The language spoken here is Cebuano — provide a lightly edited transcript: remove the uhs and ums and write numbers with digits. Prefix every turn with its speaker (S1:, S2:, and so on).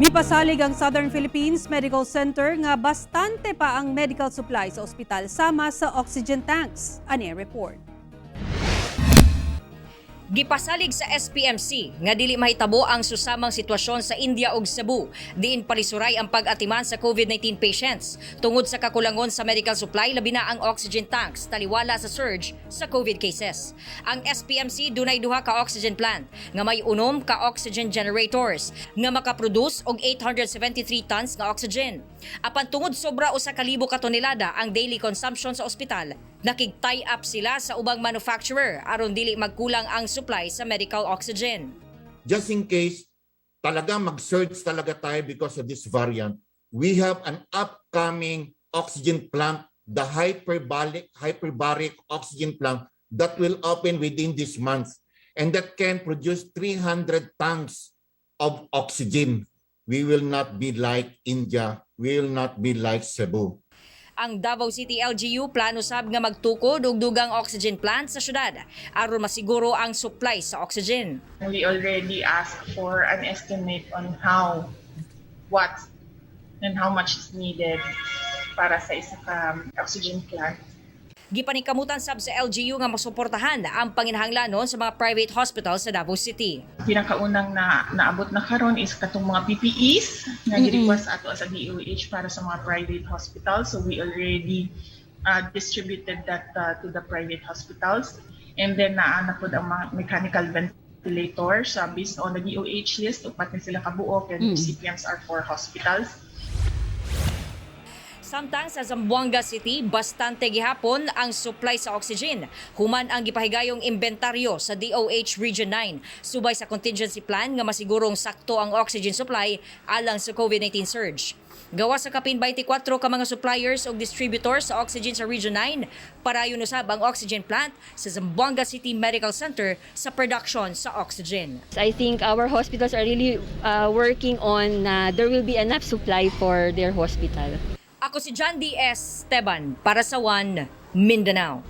S1: Mipasalig ang Southern Philippines Medical Center nga bastante pa ang medical supply sa ospital sama sa oxygen tanks. Ani report.
S2: Gipasalig sa SPMC nga dili mahitabo ang susamang sitwasyon sa India ug Cebu diin palisuray ang pag-atiman sa COVID-19 patients tungod sa kakulangon sa medical supply, labi na ang oxygen tanks, taliwala sa surge sa COVID cases. Ang SPMC dunay duha ka oxygen plant nga may 6 ka oxygen generators nga makaproduce og 873 tons nga oxygen. Apan tungod sobra 1,000 ka tonelada ang daily consumption sa ospital, nakig-tie up sila sa ubang manufacturer aron dili magkulang ang supply sa medical oxygen.
S3: Just in case talaga mag-surge talaga tayo because of this variant, we have an upcoming oxygen plant, the hyperbaric oxygen plant that will open within this month and that can produce 300 tanks of oxygen. We will not be like India. We will not be like Cebu.
S2: Ang Davao City LGU plano sab nga magtukod og dugang oxygen plant sa syudad aron masiguro ang supply sa oxygen.
S4: We already asked for an estimate on how, what, and how much is needed para sa isa ka oxygen plant.
S2: Gipaningkamutan sab sa LGU nga masuportahan ang panginahanglanon sa mga private hospitals sa Davao City.
S4: Pinakaunang na naabot na karon is katong mga PPEs nga gi-request ato sa DOH para sa mga private hospitals. So we already distributed that to the private hospitals. And then naa na pud ang mga mechanical ventilators based on the DOH list, upat na sila kabuok and recipients are four hospitals.
S2: Samtang sa Zamboanga City, bastante gihapon ang supply sa oxygen human ang gipahigayong inventaryo sa DOH Region 9 subay sa contingency plan nga masigurong sakto ang oxygen supply alang sa COVID-19 surge. Gawas sa kapin 24 ka mga suppliers o distributors sa oxygen sa Region 9, parayon usab ang oxygen plant sa Zamboanga City Medical Center sa production sa oxygen.
S5: I think our hospitals are really working on there will be enough supply for their hospital.
S2: Ako si John D. S. Esteban para sa One Mindanao.